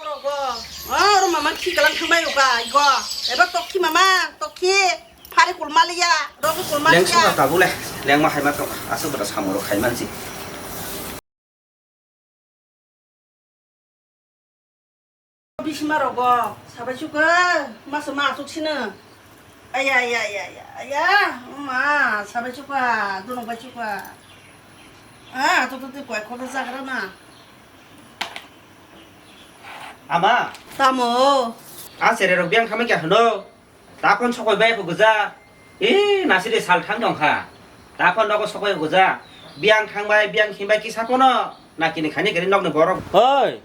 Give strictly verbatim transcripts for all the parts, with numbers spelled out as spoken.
Rogo. Oh, oro mama khi kalang thangbai uka igo. Eba tokhi mama, tokhi. Phari kulmaliya, rogo kulmaliya. Leng sura tabule, leng ma haima tok. Asuk bata samoro khaimansi. Bisima rogo, sabai chuka, masa ma asuk sina. Aya, aya, aya, aya, aya, ma, sabai chuka, dunok bai chuka. Ah, tu, tu, tu, koi, koi, jagra na. Ama. Tamo. A sere rok biang khamai kya hano. Takon sokoi bai ko goja. E, nasiri sal thang dong kha. Takon nogo sokoi goja. Biang thang bai, biang khim bai kisa kono. Nakini khani kari nokni borok. Oi,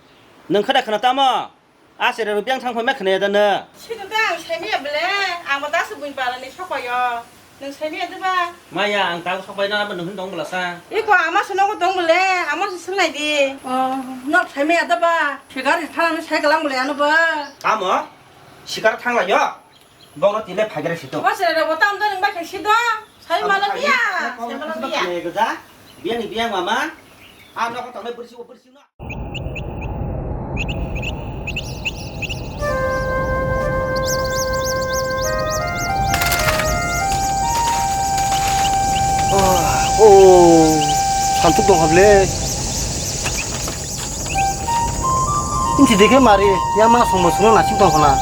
nung khada khana tamo. A sere rok biang thang phai ma khana ya da na. Sino da ang sai maya bele. Ang ba dasu buin para ni sokoi yo. Nung sai maya da ba? Maya, ang tang sokbai na ba nung dong bela sa. Iko ama se nogo dong bele. Ama se sunai di. Oh, nok sai maya da ba? Sigar thana ni sai galang bele ano ba? Tamo? Sigar thang la yo. Bokno tile phaigra sito. Bosre rok bo tam da nang bai khe sito. Sai mano biya, sai mano biya. Goja. Biya ni biya mama. A nokho tongnai bursi o bursi no. Oh, oh, santuk dong hable. Inti dikhe mari, yang ma songmo songno nasing tong khna.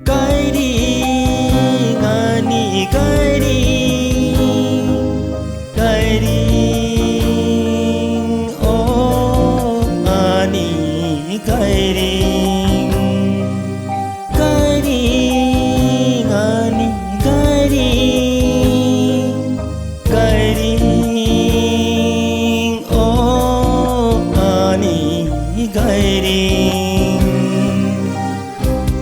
Kairing ani kairing, kairing o ani kairing. Kairing ani kairing, kairing o ani kairing.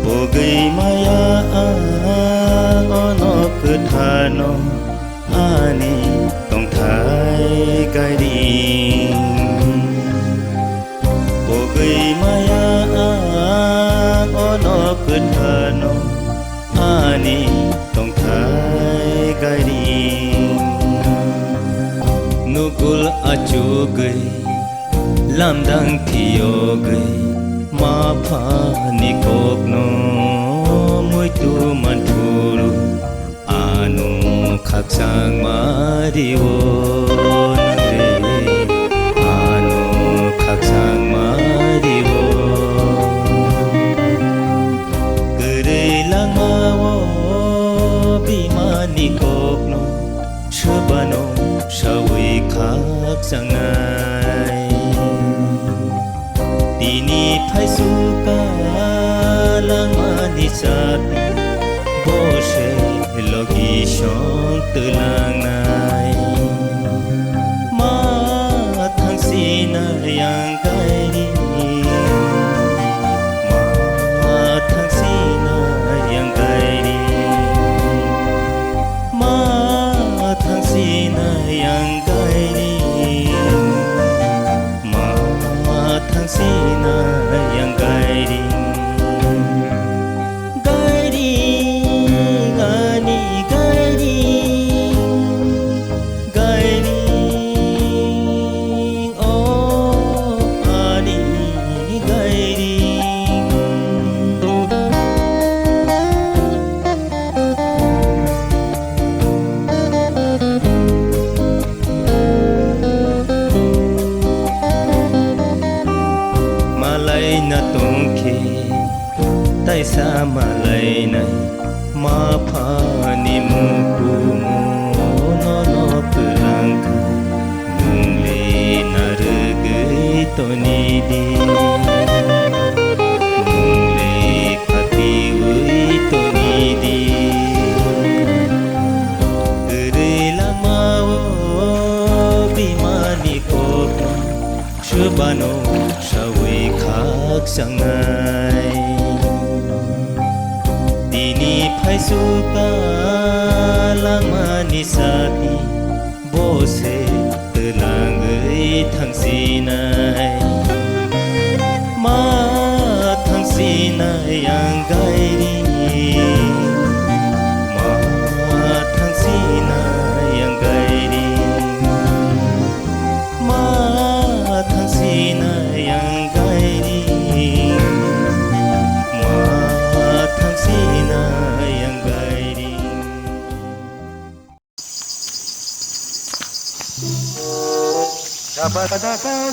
Pogwi maya ang ono kwthano ani tongthai kairing. Pogwi maya ang ono kwthano ani tongthai kairing. Nukul achugwi lamdang phiyogwi maphani kokno muitu manthuru. Ano khakchangma rio nangre, ano khakchangma rio. Kwrwi langmao bimani kokno swbano sawi khakchangnai. Tini phaisu ka langmani chati, bo se logi song twlangnai. Ma thangsinai ang kairi, ma thangsinai ang kairi, ma thangsinai ang kairi. Ma thangsinai ang kairi. Kairi ani kairi. Kairi o ani kairi. Malaina tongkhe taisa malainai, maphani mukumu nono kwlangkha. Nungli narwgwi tonidi, nungli khatiwi tonidi. Kwrwi langmao bimani kokno swbano sawi khakchangnai. Tini phaisukha langmani sati, bo se twlangwi thangsinai. Ma thangsinai ang gairi, ma thangsinai ang gairi. Ma thangsinai ang gairi, ma thangsinai ang gairi.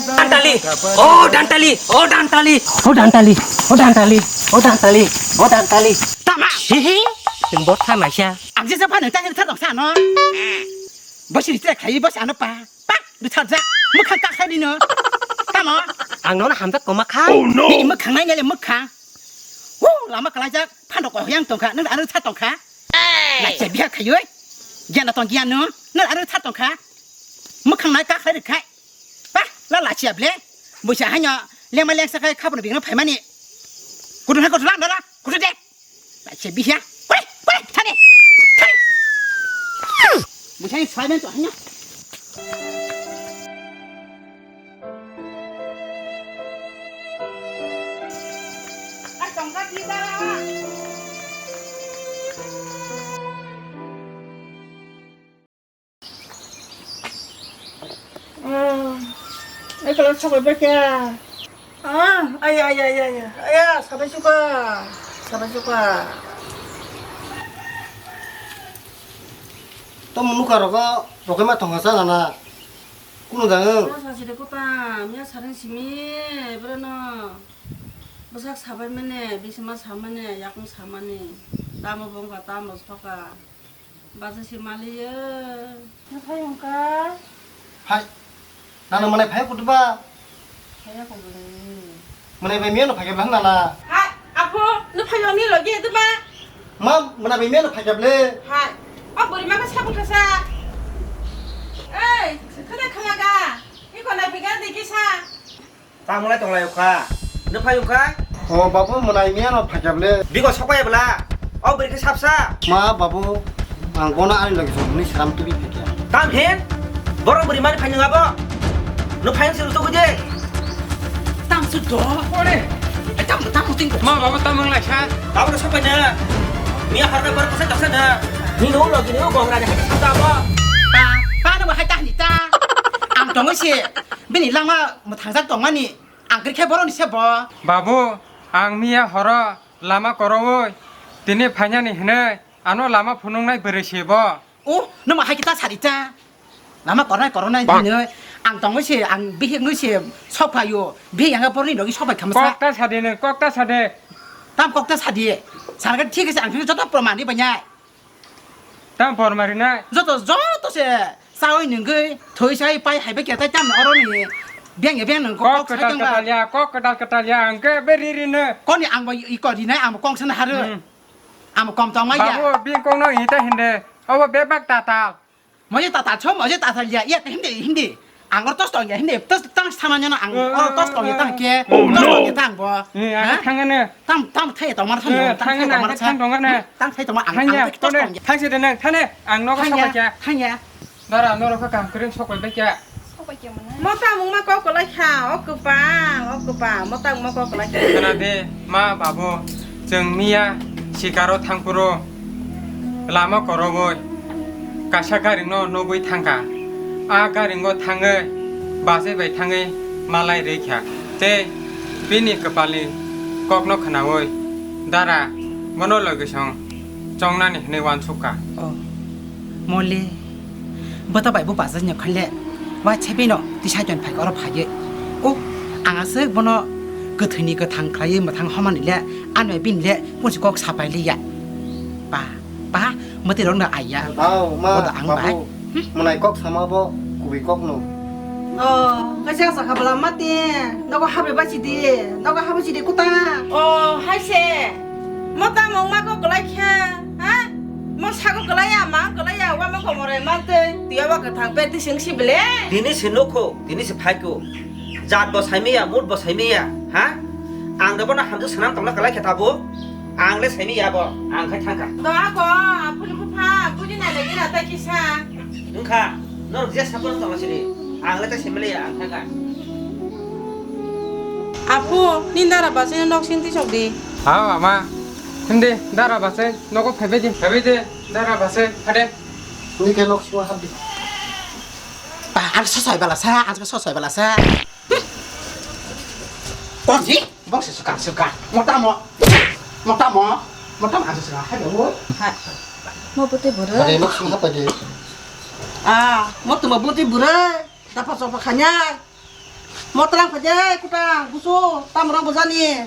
Dantali! O Dantali! O Dantali! O Dantali! O Dantali! O Dantali! O Dantali! Tama! Hihi! Chwng bo thamaisa. Ang jesa phano tang thar dong sa no. Bosi ri tre khai bosi ano pa. Pa, rwchapjak, mwkhang kakhai rino. Tamo? Ang nono hamjak koma kha. Oh, no! Bini mwkhang nai nai le mwkhang. Hu, lama kwlaijak, phano kok yang tongkha, nang aro cha tongkha. Hey! Lachia biha khaioi. Giyan tong giyan no, nang aro cha tongkha. Mwkhang nai kakhai rwkhai. Pa, la lachia ble. Buisa hanyo, lengma lengsa khai khabno bingno phaimani. Kudu ha kudu la, la, kudu de. Lachi bihiya. Kore, kore, thani. Thani. Buisani silent to hanya. Ai tongka di dara. Ah, ai kalau sabai bacha. Ah, ay, ay, ay, ay, ay, sabai suka, sabai suka. To munuka rogo, rogo ma tonga sa nana. Kuno dang. Masa side kuta, mia sarang simi, berano. Bwsak sabai mane, bisima samane, yakung samani. Tamo bongka, tamo soka. Baja se maliya. Nw phai wngkha? Hai. Nana mwnai phai kutuba? Phai ya kutuba. Mwnai bai miya no phai kebla nana. Hai, apo, nw phai ni logi tuba. Ma, mwnai bai miya no phai keble. Hai. O buri ma ka sabung kasa. Ei, khada khama ga. Iko na biga dikisa. Tamo lai tong lai kha. Nw phai wngkha? O babu, mwnai miya no phai kha ble. Bigo sok bai bla. O bwrwi khe sapsa. Ma babu, ang bono ani logi song ni seram tubi phai kha. Tam hin? Borok bwrwi mani phai nang abo. Nw phai wng se rutuk de. Tam su do. Ore. Ai tam tam ting. Ma babu tam wng lai sa. Tamo no sok bai na. Miya har ka bar kasa kasa na. Ni no logi ni no gongra de hai sa abo. Pa, pa no hai ta ni ta. Ang tongo se. Bini lama mwthangjak tongmani, ang kwrwi khe borokni se bo. Babu, ang miya horo lama koroui tini phainani hwnwi ano lama phunuknai bwrwi se bo. O, nwma hai khe ta sari ta. Lama kornai kornai hwnwi ang tongwi se, ang bihik nwi se sok phaio. Bihik ang borokni logi sok bai khamsa. Kok ta sadi nw, kok ta sadi. Tam kok ta sadi. Sarga thik ase ang joto proman ri banyai. Tam por marinai. Joto, joto se sawi nungwi thoi sai pai hai bai khe tai tam oro ni beng beng nung kok kok sai kwtal tong ba. Kwtal ya, kok kwtal kwtal ya, ang khe be ri ri no. Koni ang bo i ko ri nai, ang bo kong san haru. Hmm. Ang bo kom tong mai ya. Babu, bing kong no ita hinde. Obo bebak tatal. Moje tatal cho, moje tatal ya, ya hindi, hindi. Ang oro tos tong ya, hindi, tos, tang sama nyono ang oro tos tong ya, tang ke, tos tong ya, tang bo. Eh, ang thangane. Tang, tang thai tong mar thang, tang thai tong mar thang. Tang thai tong mar ang, ang tos tong ya. Thang se de nang, thane, ang nogo sok bai kya. Thang ya. Dara, norok kha kam kring sok bai kya. Sok bai kya mana? Mota mung ma kok kolai kha, o kwpang, o kwpang, mota mung ma kok kolai kha. Kana de, ma, babu. Chwng miya sikaro thangphuru lama korogwi kaisa garingno nugwi thangkha. A garingo thangwi bachai bai thangwi malai rwikha tei bini kwpalni kokno khwnaui dara bono logisong chongnani hwnwi uansukha. O, mole. Bwta bai bo bajak ni khaile, wa chebino tisa jon phai oro phaiye. O, ang aswk bono kwthwini kwthang khlaiwi mwthang homani le, ano bini le, kunsi kok sapai liya. Pa, pa, mwtwi rok no aiya. Aw, ma, boda ang bai. Babu, mwnai kok sama bo, kubui kok no. O, kaisa sakha bwla mati, nogo habri bachidi, nogo habri chidi kuta. O, haise, mo tamo wngma kok kwlai kha, ha? Mo sago kwlaiya, ma kwlaiya, wama komore mantwi, twiya wa kwthang pe twi sing si bele. Tini se nukho, tini se phaikho. Jat bo saimaya, mut bo saimaya, ha? Ang da bono hamjwk swnam tongna kwlai khe tabuk. Ang le simi ya bo. Ang khai thangkha. Do ako, aphuru bupha, buni nai lagi rata kisa. Wngkha, norok je saphuru tongna sini. Ang le ta simi le ya, ang thangkha. Apu, nini dara bachai nok sini tisok di. Hao, ama. Hindi, dara bachai nogo phaibai di. Phaibai di, dara bachai, phade. Ni ke nok sima habdi. Ba, ang sosai bala sa, ang sosai bala sa. Kon si? Bok se suka, suka. Motamo. Motamo. Motamo ang suka. Hai, oi. Hai. Mo putih bura. Ada nok sima apa di? Ah, mo tuma putih bura. Dapat sopa khanya. Mo terang khanya, kuta, gusu, tam orang bujani.